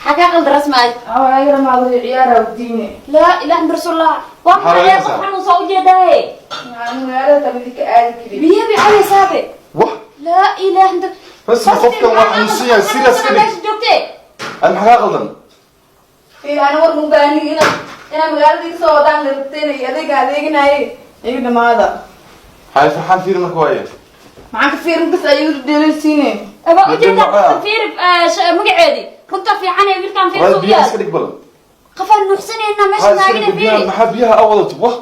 Xagaa qalda rasmaay. Ayra maadu ciyaara diine. Laa ilaaha illa rasuulullah. Waa Maxaa maxay laga qof xanuunsan u jeedaaye? Magaalada tabidi ka aadi karin. Biyo bay cabaysaabe. Wah. Laa ilaaha illa. Rasmi, qofkan waa xanuunsan yahay, serious ka dhig. Meesha joogtee. Ay, maxaa kaa qaldan? Ana war mubaani ina magaalada iga soo wadaan la rabteen iyo adeega adeeginaye iga dhamaada. Hay, Farxaan, fiiri marka waaye. Maxaan ka fiirin? Bas ayuu dheeleysiine. Waa ujeedaa, fiiri magaceedii runta fiican ee wiilkan fiiri. Waa soo biyaha yaal. Iska dhig bal. Qafaan nuuxsanayna meesha Maxaa iska taagana. dhig biyaha? Fiiri. Maxaa biyaha aa wadato? Wah.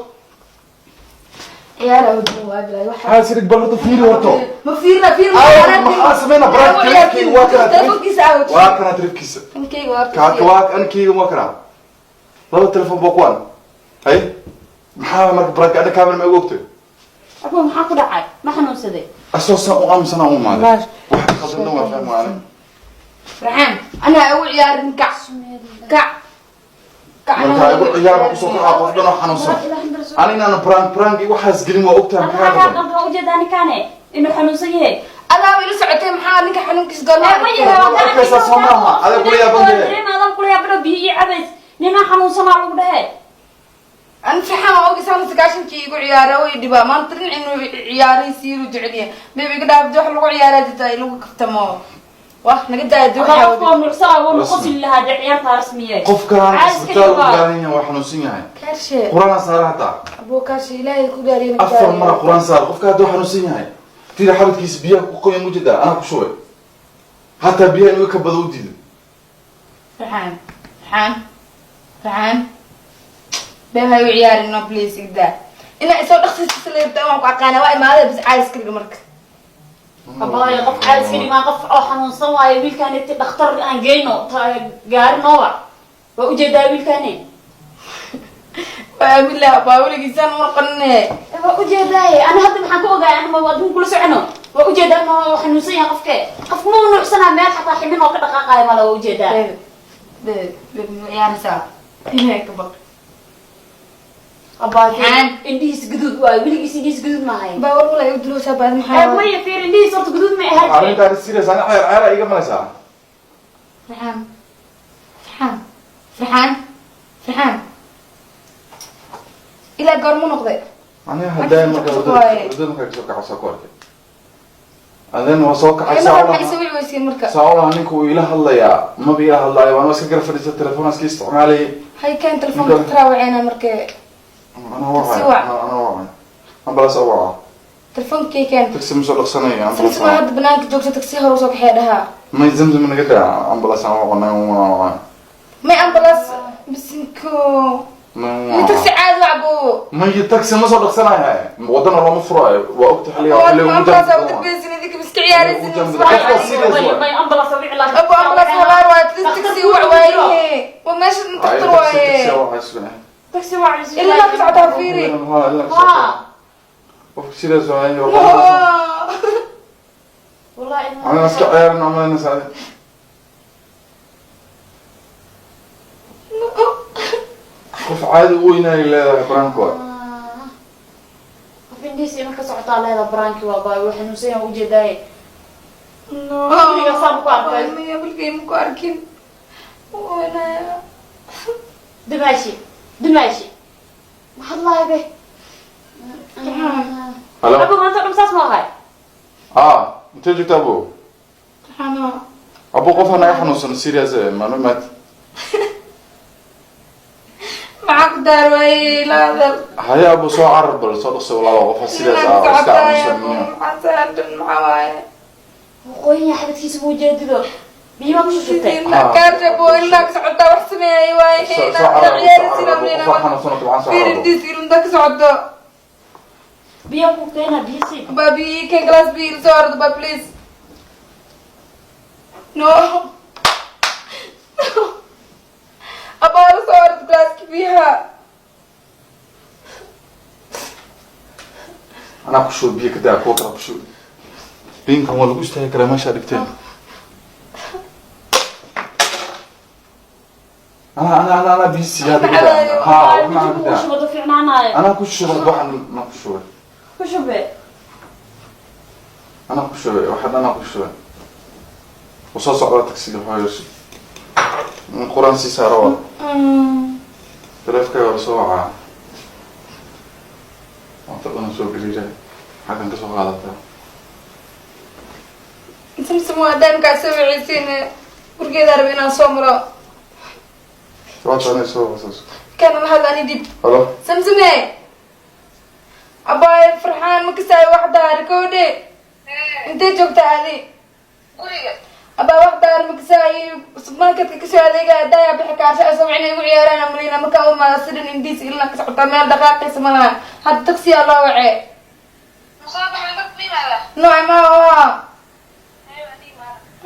Ciyaara wadin waa bilaay waxa. Maxaa iska dhig bal horta, fiiri horto. Ma fiirna, fiir. Aaw, maxaa sameyna? Brad tripkeyga waa kana. Telefonkiisa aawad. Waa kana tripkiisa. Kankeyga waa. Kaaka waa ankeyga, waa kana laba telefon baa kuwan. Hay, maxaa marka prank? Ana camera ma igu ogtay? Abo, maxaa ku dhacay? Ma xanuunsaday? Asoo saan u aamusanaa u imaaday. Wax qaldan dhan waa fahmi waane. Farxaan, anaa ugu ciyaarin. Kac, kac, kac. Marka igu ciyaar kusoo kacaa qof dhan oo xanuunsan. Ani inaan prank iyo waxaas gelin waa ogtahay. Maxaa maxaa kaa qaldan? qaldan? Waa ujeedaa ninkaane inuu xanuunsan yahay. Adaaba ila socotay. Maxaa ninka xanuunkiis goorma? Waa arkaysaa, soo maaha? Adaa kula yaaban dee. Dareema adaan kula yaabano. Biyo iyo cabays, ninaa xanuunsanaa lagu dhehe. An Farxaan waa ogi, 99-kii igu ciyaara way dhibaa. Maanta dhin inuu ciyaaray siiru jeceliya. Baby, iga dhaafdi. Wax lagu ciyaaraa jirta ay lagu kaftamo. Wah, naga daaya. Qofka waa nuuxsanaa, wuu qosli lahaa dee ciyaartaa rasmiye. Qofkan Caadi iska isbitaal u dhig waa. baahan yahay, waa xanuunsan yahay. Kaarshe. Qur-aan saara hataa. Abuu kaarshe, Ilaahay ku gaariyo. Afar mara qur-aan saara. Qofka hadduu xanuunsan yahay, fiiri xabadkiisa biyaha ku qoyan mujida. Anaa ku shubay hataa biyaha inuu ka bado u diido. Farxaan, Farxaan, Farxaan, bee ha igu ciyaarin. No, please, igdaa. Inaa isoo dhaqsiisa leebta waan ku aqaana. Waa imaadada bis, caadi iska dhiga marka. Abaayo, qof caadi iska dhimaan, qof oo xanuunsan waayo wiilkaan. Inti dhakhtar aan geyno, gaari noowac. Waa ujeedaa wiilkaani. Waa billah, baa weligiisaan uma qanine. Waa ujeedaaye. Ana hadda maxaan ku ogaay? Ana ma adduun kula socono? Waa ujeedaa ma xanuunsan yahay qofke? Qofku ma nuucsanaa meel xataa ximin oo ka dhaqaaqaayo mala. Waa ujeedaa. Baby, baby, baby, ma ciyaaraysaa? Ilaahay ka baq. Abaayo. Maxaan? Indhihiis guduud waayo. Weligiis indhihiis guduud maahay. Baa war wala igu dilowsaa baad maxaa? Maya, fiir, indhihiis horta guduud ma ahaan jirin. Arrintaan serious, ani ceer ceera iga malaysaa. Farxaan, Farxaan, Farxaan, Farxaan, ilaa goormu noqday? Aniga hadaan marka wadada Waaye. wadada markaa kasoo kaco soo ku arkay adeen waa soo kacay. Marka saa maxay isoo wici weysiin marka? Saa ulaha ninka uu ila hadlayaa, maba ila hadlaayo. Waan iska gara fadhiista, telefoon iska isticmaalayay. Hay, keen telefoonka. Taraawaceyna markee. Ana wacay. Taxi wac. Ana wacay, ambulance waca. Telefoonkii keen. Taxi ma soo dhaqsanayo, ambulance. Samsam hadda banaanka joogta, taxi hore usoo kaxeeya dhahaa. May, Zamzam naga daa, ambulance aan wacnay, wacay. May, ambulance bisinko. May. May, taxi caadi wac buu. May, taxi ma soo dhaqsanayo, wadana looma furaayo, waa ogta xilliga xilliga ugu ambulance jaamka. ugu dambaysin idinka iska ciyaaraysin. Qofka serious waay. May, ambulance wici lahaa. Abu, ambulance habaar waaye. Taxi wac waaye, waa meesha takhtar waaye. Taxi wac. Ilaa ka socotaa, fiiri. Qofka serious waay. Wallahi. Ana iska ciyaarin amaynaysaa. Qof caadi u weynay leedahay prank waa. Qof indhihiisa ima ka socotaa leeda. Prank-i waa baay, wuu xanuunsan yahay, ujeedaaye. No. Weligaa saan ku arkay? Maya, weligay ma ku arkin. Waynaya. Dumaashi, dumaashi, maxaad lahay be? Halo. Abu, maanta dhum saas ma ahay. Ah, intee joogta, abu? Farxaano. Abu, qof naga xanuunsan, serious eh, maano maat. Maxaa ku daar waayey laadal? Haya abu, soo carar bal, soo dhaqso walaalo, qof serious ah oo iska xanuunsan miyo. Maxaa dhan, maxaa waaye? Waqooyiga xabadkiisa ma ujeedido? Biyo ma ku shushubtay? Kaarta boo, ilaa ka socotaa, wax sameeyay waaye. Soo carar abu, soo carar abu, qof xanuunsan oo dabcan, soo carar abu. Fiirintiis ilunta ka socoto. Biyo ku keena, biyo sii. Babi, kan glass biyo soo ordo ba, please. No, abaalo, soo ordo glasski biyaha. Anaa ku shubo biyo, ka daa kuwa kala ku shubo. Biinkan waa lagu istaagi karaa meeshaa dhigteen. Anaa biyo siiya hadda, ka daa. Ha, wax macaan ka ku daa. Shubado fiicnaanayo. Anaa ku shubay, waxan anaa ku shubay. Ku shube. Anaa ku shubay, waxan anaa ku shubay. Wuu soo socdaa tagsiga, hooyo. In quraan sii saaro waa taleefkaaga waa soo wacaa. Maanta dhana soo gariira, xaggan ka soo qaadataa. Samsam, waa daimkaa soo waceysiin, gurigeeda raba inaan soo maro. Waata anay soo wasaas. Kana la hadla ani dib. Halo. Samsame, abaay, Farxaan ma kasaayo wax daari koodhe? Intee joogtaa adi? Guriga. Abaa, wax daar ma kasaayo, supermarketka kasoo adeegaya, daaya bixi kaarsha soo wacina igu ciyaaraan amalina markaa umaada sidan indiis ilaa ka socotaa, meel dhaqaaqaysa ma laha. Hadda taksiyaa loo wacee. Soo baxay marka ma imaada? Nooc ma waa.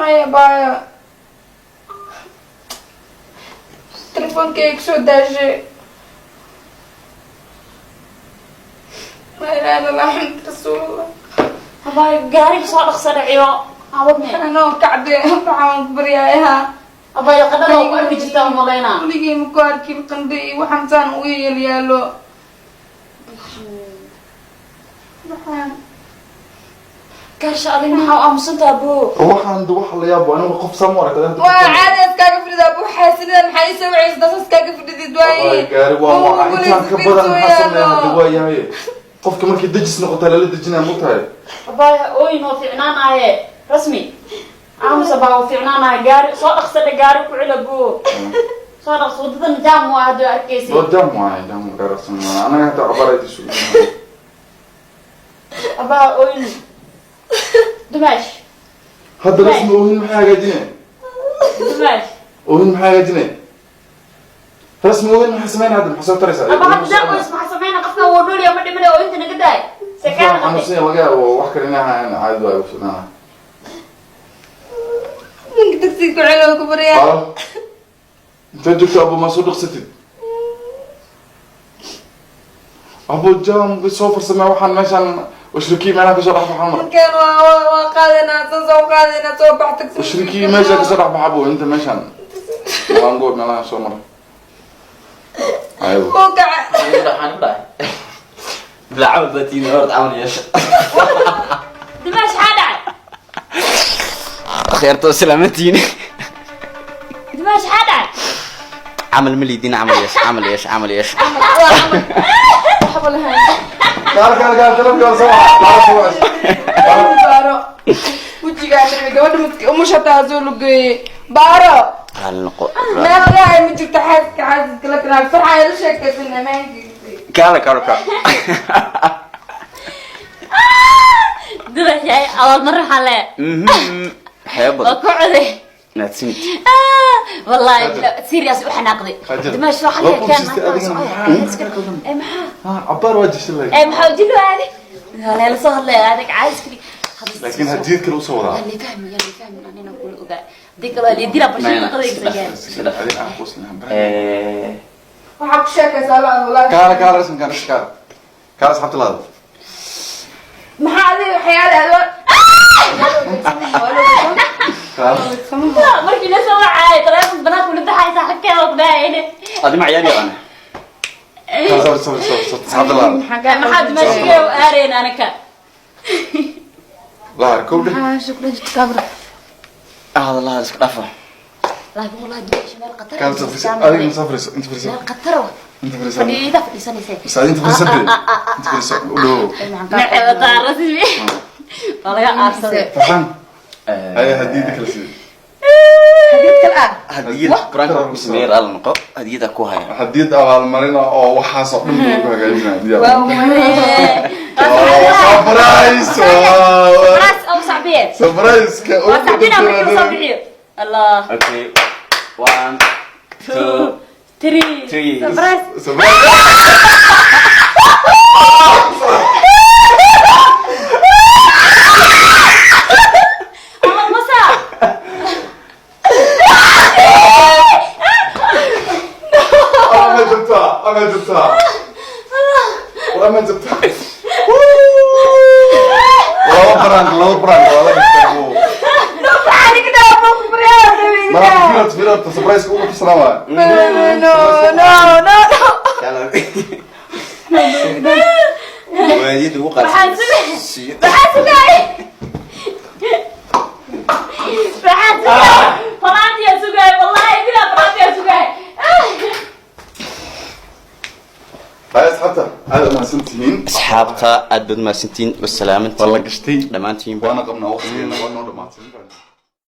Haya baaya, telefoonkayga kusoo daashay. Laa ilaaha illa allah, Maxamed rasuulullah. Abaayo, gaariga soo dhaqsa dhaciyo awadne. Anoo kacde, waxaan ku baryaaya. Abaayo, qadhada waa ku arki jirtaa umalaynaa. Weligay ma ku arkin qandho iyo waxaan saan ugu yeelyaalo. Waxaan Gaarsha, adig maxaa u aamusantaa, bo? Waxaan waxa la yaabo anigu qof saa mu aragtay. Waa caadi, iskaaga fadhida abu xaasidada, maxaa ii soo wacaysa daas iskaaga fadhidid waaye. Wallahi gaari waa waa intaan ka badan maxaa sameeya hadda? Waa yahay qofka markii dejis noqotaa lala dejinaya, ma tahay? Abaayo, ooyin oo fiicnaanaaye. Rasmi, aamus abaa, oo fiicnaanaaye. Gaari soo dhaqsadhe, gaari ku cila, bo, soo dhaqso. Wadadan jaam waa hadda arkaysi. Waa jam waaye, jam gaari sameeya anaga hataa cabaar isu. Abaa, ooyin dumaash. Hadda rasmi, oohin maxay hagaajinay? Dumaash. Oohin maxay hagaajinay? Rasmi, oohin maxay sameynay hadda? Maxay soo taraysaa? Abaa, hadda daa oys maxaa sameyna? Qofkan wuu noolya, ma dhimana. Ooyinta naga daay. Sekaan qabtay. Xanuunsan yahay, laga yaabo wax kale inay ahaayeen, caadi waaye ufidnaa. Ninka tagsiga ku celo, ku baryaa. Halo, intaad joogto abo? Ma soo dhaqsatid abo? Jam soo farsamee, waxaan meeshaan washrikii meelaha kasoo dhex baxaa mar. Ninkan waa qaadanaa, soo soo qaadanaa, soo bax tagsi. Washrikii meesha kasoo dhex baxa abo, inta meeshaan maango meelaha soo mara aybo. Oo kaca. Waxaan ku dhahay bilaa camal baa tihiin, horta camal yeesha. Dumaash, maxaa dhacay? Kheertoo salaamantihiin. Dumaash, maxaa dhacay? Camal ma liidin, camal yeesha, camal yeesha, camal yeesha. Waxba lahayn. Kaal kaal kaal, telefonka soo waca, kaal soo waca. Baaro wejigaa dhibay gabadha midka umusha taa soo lugeeyey, baaro. Raali noqo. Meel laga ma jirto xaaska, xaaska la kanaa farxaa la sheekaysan amaankiisa. Kaala kaalo kaal. Dumaash, ay abaal mar waxaan leeyahay. Waxyaabo waa badan. ku coday. Mahadsanid. Wallahi serious u xanaaqday. Khajal. Dumaash, waxaa Waa leeyahay keen. ku adigana maxaa? Ee, maxaa? Ha cabaar waa jishay laakiin. Ee, maxaa ujilo aadi leela soo hadlaya adig caaskri. Laakiin hadiyad kale usoo wadaa. Yaa lii fahmi, yaa lii fahmi, anina kula ogaa hadii kale waa lii dilaa Mayna, bashiir iska qadaysa. dhaaf, iska dhaaf. Adiga aan quusnahay. Waxaa ku sheekaysaa lo walaal. Kaala kaala, rasmi, kaala kaala kaala, asxaabta laada. Maxaa adiga waxyaala aad Kaala. Markii la soo wacaayo taleefon banaanka ula baxay saaxiibkeeda ku dhaayayne. Adi ma ciyaari yaqaana. Kaala, sabir sabir sabir sabir, asxaabta laada. Maxaa dumaashiga u aareen anaka? Laar kowdhe. Hadalaha iska dhaafa. Laakiin wallahi dumaashi meel khatar. Kaala soo fariiso adiga, ma soo fariiso, inta fariiso. Meel khatar wa. Inta fariiso. Fadhiida fadhiisanaysa. Bas adiga inta fariiso, inta fariiso u dhow. Nacebataa rasmi waa laga aarsaday. Farxaan, haya hadiyada kala sii. Hadiyad kale ah? Hadiyad quraanka ku sameeyay, raali noqo, hadiyada ku haya. Hadiyad abaalmarin ah oo waxaas oo dhan lagu hagaajinayo diyaar. Waa Surprise! Wow. Surprise oo sacbiye. Surprise-ka Waa sacbina markii la soo bixiyo allah. Okay, one, two, three. Three. Surprise. Surprise! Allah masa. Ama jabtaa, ama jabtaa, ama jabtaa. Laba prank, laba prank waa la jabtaa. Mara fiirad fiirad, surprise ugu tusnaa waay. No, no, no, no. Waadiyada ugu Maxaa qaadsan. sugay? Maxaa sugay? Maxaa sugay? Falaantiyaa sugay wallahi bilaa. Hay, asxaabta, aad umahadsan tihiin. Asxaabta, aad baad mahadsantihiin, wasalaamantiin. Waa la gashtay. Dhammaantiin. Waana qabnaa waqtigeena, waa noo dhamaatay.